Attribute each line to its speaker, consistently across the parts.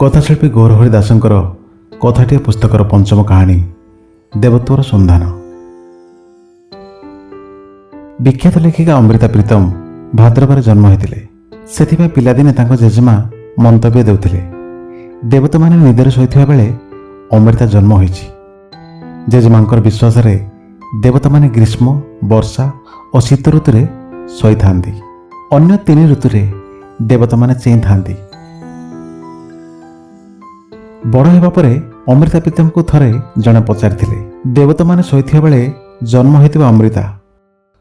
Speaker 1: କଥାଶିଳ୍ପୀ ଗୌରହରି ଦାସଙ୍କର କଥାଟିଏ ପୁସ୍ତକର ପଞ୍ଚମ କାହାଣୀ ଦେବତ୍ୱର ସନ୍ଧାନ। ବିଖ୍ୟାତ ଲେଖିକା ଅମୃତା ପ୍ରୀତମ ଭାଦ୍ରବରେ ଜନ୍ମ ହୋଇଥିଲେ। ସେଥିପାଇଁ ପିଲାଦିନେ ତାଙ୍କ ଜେଜେମା ମନ୍ତବ୍ୟ ଦେଉଥିଲେ, ଦେବତାମାନେ ନିଦରେ ଶୋଇଥିବା ବେଳେ ଅମୃତା ଜନ୍ମ ହୋଇଛି। ଜେଜେମାଙ୍କର ବିଶ୍ୱାସରେ ଦେବତାମାନେ ଗ୍ରୀଷ୍ମ, ବର୍ଷା ଓ ଶୀତ ଋତୁରେ ଶୋଇଥାନ୍ତି। ଅନ୍ୟ ତିନି ଋତୁରେ ଦେବତାମାନେ ଚେଇଁଥାନ୍ତି। ବଡ଼ ହେବା ପରେ ଅମୃତା ପ୍ରୀତମଙ୍କୁ ଥରେ ଜଣେ ପଚାରିଥିଲେ, ଦେବତାମାନେ ଶୋଇଥିବା ବେଳେ ଜନ୍ମ ହୋଇଥିବା ଅମୃତା,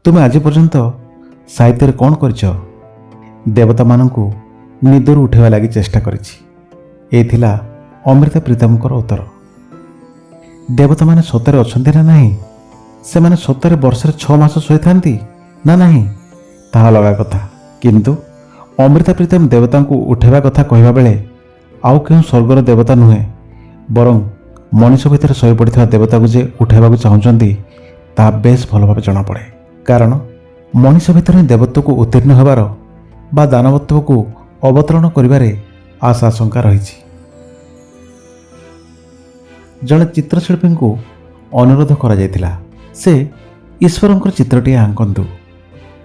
Speaker 1: ତୁମେ ଆଜି ପର୍ଯ୍ୟନ୍ତ ସାହିତ୍ୟରେ କ'ଣ କରିଛ? ଦେବତାମାନଙ୍କୁ ନିଦରୁ ଉଠାଇବା ଲାଗି ଚେଷ୍ଟା କରିଛି। ଏ ଥିଲା ଅମୃତା ପ୍ରୀତମଙ୍କର ଉତ୍ତର। ଦେବତାମାନେ ସତରେ ଅଛନ୍ତି ନା ନାହିଁ, ସେମାନେ ସତରେ ବର୍ଷରେ 6 ମାସ ଶୋଇଥାନ୍ତି ନା ନାହିଁ, ତାହା ଅଲଗା କଥା। କିନ୍ତୁ ଅମୃତା ପ୍ରୀତମ ଦେବତାଙ୍କୁ ଉଠାଇବା କଥା କହିବା ବେଳେ ଆଉ କେଉଁ ସ୍ୱର୍ଗର ଦେବତା ନୁହେଁ, ବରଂ ମଣିଷ ଭିତରେ ଶୋଇପଡ଼ିଥିବା ଦେବତାକୁ ଯେ ଉଠାଇବାକୁ ଚାହୁଁଛନ୍ତି, ତାହା ବେଶ ଭଲ ଭାବେ ଜଣାପଡ଼େ। କାରଣ ମଣିଷ ଭିତରେ ହିଁ ଦେବତ୍ୱକୁ ଉତ୍ତୀର୍ଣ୍ଣ ହେବାର ବା ଦାନବତ୍ୱକୁ ଅବତରଣ କରିବାରେ ଆଶା ଆଶଙ୍କା ରହିଛି। ଜଣେ ଚିତ୍ରଶିଳ୍ପୀଙ୍କୁ ଅନୁରୋଧ କରାଯାଇଥିଲା, ସେ ଈଶ୍ୱରଙ୍କର ଚିତ୍ରଟିଏ ଆଙ୍କନ୍ତୁ।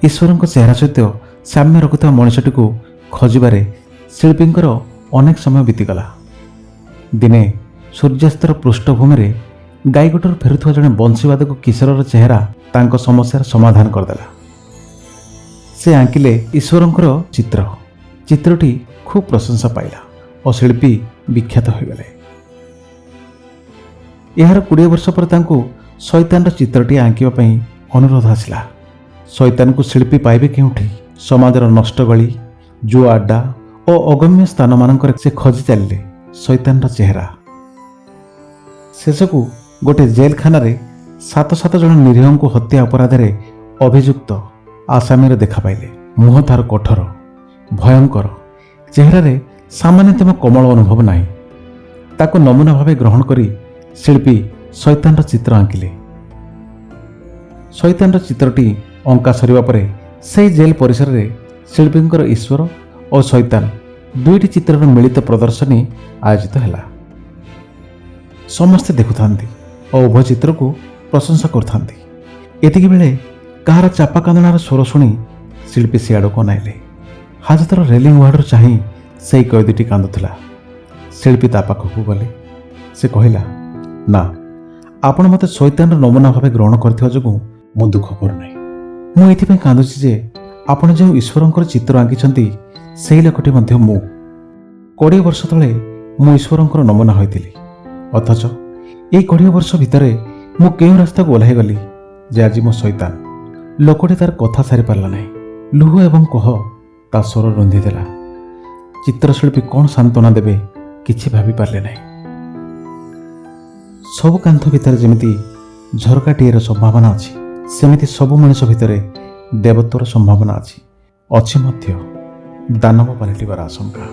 Speaker 1: ଈଶ୍ୱରଙ୍କ ଚେହେରା ସହିତ ସାମ୍ୟ ରଖୁଥିବା ମଣିଷଟିକୁ ଖୋଜିବାରେ ଶିଳ୍ପୀଙ୍କର ଅନେକ ସମୟ ବିତିଗଲା। ଦିନେ ସୂର୍ଯ୍ୟାସ୍ତର ପୃଷ୍ଠଭୂମିରେ ଗାଈଗୋଠରୁ ଫେରୁଥିବା ଜଣେ ବଂଶୀବାଦକ କିଶୋରର ଚେହେରା ତାଙ୍କ ସମସ୍ୟାର ସମାଧାନ କରିଦେଲା। ସେ ଆଙ୍କିଲେ ଈଶ୍ୱରଙ୍କର ଚିତ୍ର। ଚିତ୍ରଟି ଖୁବ୍ ପ୍ରଶଂସା ପାଇଲା ଓ ଶିଳ୍ପୀ ବିଖ୍ୟାତ ହୋଇଗଲେ। ଏହାର 20 ବର୍ଷ ପରେ ତାଙ୍କୁ ଶୈତାନର ଚିତ୍ରଟିଏ ଆଙ୍କିବା ପାଇଁ ଅନୁରୋଧ ଆସିଲା। ଶୈତାନକୁ ଶିଳ୍ପୀ ପାଇବେ କେଉଁଠି? ସମାଜର ନଷ୍ଟ ଗଳି, ଜୁଆ ଆଡ୍ଡା ଓ ଅଗମ୍ୟ ସ୍ଥାନମାନଙ୍କରେ ସେ ଖୋଜି ଚାଲିଲେ ଶୈତାନର ଚେହେରା। ଶେଷକୁ ଗୋଟେ ଜେଲଖାନାରେ ସାତ ସାତ ଜଣ ନିରୀହଙ୍କୁ ହତ୍ୟା ଅପରାଧରେ ଅଭିଯୁକ୍ତ ଆସାମୀର ଦେଖା ପାଇଲେ। ମୁହଁ ତାର କଠୋର, ଭୟଙ୍କର, ଚେହେରାରେ ସାମାନ୍ୟତମ କୋମଳ ଅନୁଭବ ନାହିଁ। ତାକୁ ନମୁନା ଭାବେ ଗ୍ରହଣ କରି ଶିଳ୍ପୀ ଶୈତାନର ଚିତ୍ର ଆଙ୍କିଲେ। ଶୈତାନର ଚିତ୍ରଟି ଅଙ୍କା ସରିବା ପରେ ସେହି ଜେଲ୍ ପରିସରରେ ଶିଳ୍ପୀଙ୍କର ଈଶ୍ୱର ଓ ଶୈତାନ ଦୁଇଟି ଚିତ୍ରର ମିଳିତ ପ୍ରଦର୍ଶନୀ ଆୟୋଜିତ ହେଲା। ସମସ୍ତେ ଦେଖୁଥାନ୍ତି ଓ ଉଭୟ ଚିତ୍ରକୁ ପ୍ରଶଂସା କରୁଥାନ୍ତି। ଏତିକି ବେଳେ କାହାର ଚାପା କାନ୍ଦଣାର ସ୍ୱର ଶୁଣି ଶିଳ୍ପୀ ସିଆଡ଼କୁ ଅନାଇଲେ। ହାଜତର ରେଲିଂ ୱାର୍ଡ଼ରୁ ଚାହିଁ ସେଇ କଏଦୀଟି କାନ୍ଦୁଥିଲା। ଶିଳ୍ପୀ ତା ପାଖକୁ ଗଲେ। ସେ କହିଲା, ନା, ଆପଣ ମୋତେ ଶୈତାନର ନମୁନା ଭାବେ ଗ୍ରହଣ କରିଥିବା ଯୋଗୁଁ ମୁଁ ଦୁଃଖ କରୁନାହିଁ। ମୁଁ ଏଥିପାଇଁ କାନ୍ଦୁଛି ଯେ ଆପଣ ଯେଉଁ ଈଶ୍ୱରଙ୍କର ଚିତ୍ର ଆଙ୍କିଛନ୍ତି, ସେହି ଲୋକଟି ମଧ୍ୟ ମୁଁ। 20 ବର୍ଷ ତଳେ ମୁଁ ଈଶ୍ୱରଙ୍କର ନମୁନା ହୋଇଥିଲି, ଅଥଚ ଏଇ 20 ବର୍ଷ ଭିତରେ ମୁଁ କେଉଁ ରାସ୍ତାକୁ ଓହ୍ଲାଇଗଲି ଯେ ଆଜି ମୁଁ ଶୈତାନ। ଲୋକଟି ତାର କଥା ସାରିପାରିଲା ନାହିଁ। ଲୁହ ଏବଂ କୋହ ତା ସ୍ୱର ରୁନ୍ଧିଦେଲା। ଚିତ୍ରଶିଳ୍ପୀ କ'ଣ ସାନ୍ତ୍ୱନା ଦେବେ, କିଛି ଭାବିପାରିଲେ ନାହିଁ। ସବୁ କାନ୍ଥ ଭିତରେ ଯେମିତି ଝରକାଟିଏର ସମ୍ଭାବନା ଅଛି, ସେମିତି ସବୁ ମଣିଷ ଭିତରେ ଦେବତ୍ୱର ସମ୍ଭାବନା ଅଛି, ଅଛି ମଧ୍ୟ ଦାନବ ପାଲଟିବାର ଆଶଙ୍କା।